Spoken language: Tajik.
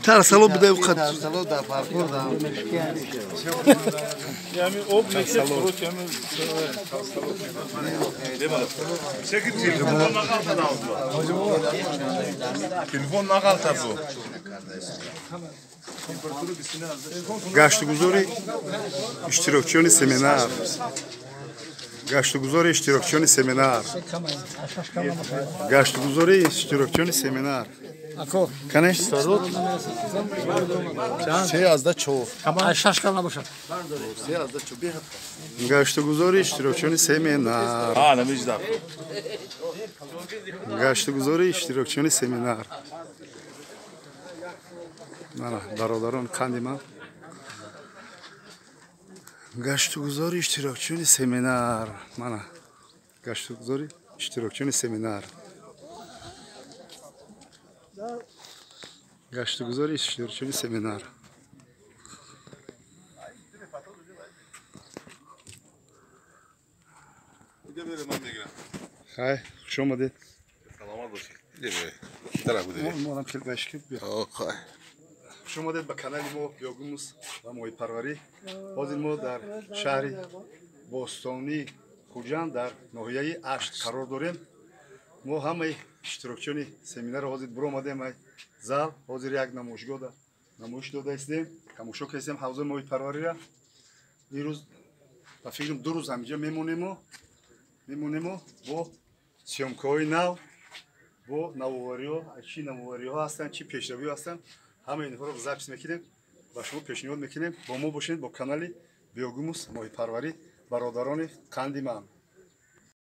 Тарсало буде вқат. Тарсало да паркур да. Ями об мешед фурӯш ями. Телефон нақалта телефон нақалта бу. Гаштугузори иштирокчиёни семинар. Гаштугузори иштирокчиёни семинар. Гаштугузори иштирокчиёни семинар. Кане? 3.4. 6 кам набошад. 3.4. Гаштугузори иштирокчиёни семинар. А, намижда. Гаштугузори иштирокчиёни семинар. Мана бародарон қанди ман. Гаштугузори иштирокчиёни семинар. Мана гаштугузори иштирокчиёни семинар. Гаштугузори иштирокчиёни семинар. Хай, хуш омадед. Саломат бошед. Монам Хуш омадед ба канали мо Биогумус ва моҳипарварӣ. Ҳозир мо дар шаҳри бостонии Хуҷанд дар ноҳияи Ашт қарор дорем. Мо ҳамаи иштирокчиёни семинарро ҳозир буромадем ай зал. Ҳозир як намоишгоҳ намоиш дода истем, тамошо кардем ҳавзаи моҳипарвариро. Ирӯз ба фикрам 2 рӯз ҳаминҷа мемонему бо съёмкаҳои нав, бо навовариҳо, чӣ навовариҳо ҳастанд, чӣ пешравиҳо ҳастанд, ҳамаи инҳоро запис мекунем, ба шумо пешниҳод мекунем. Бо мо бошед бо канали Биогумус моҳипарварӣ, бародарони қанди ман.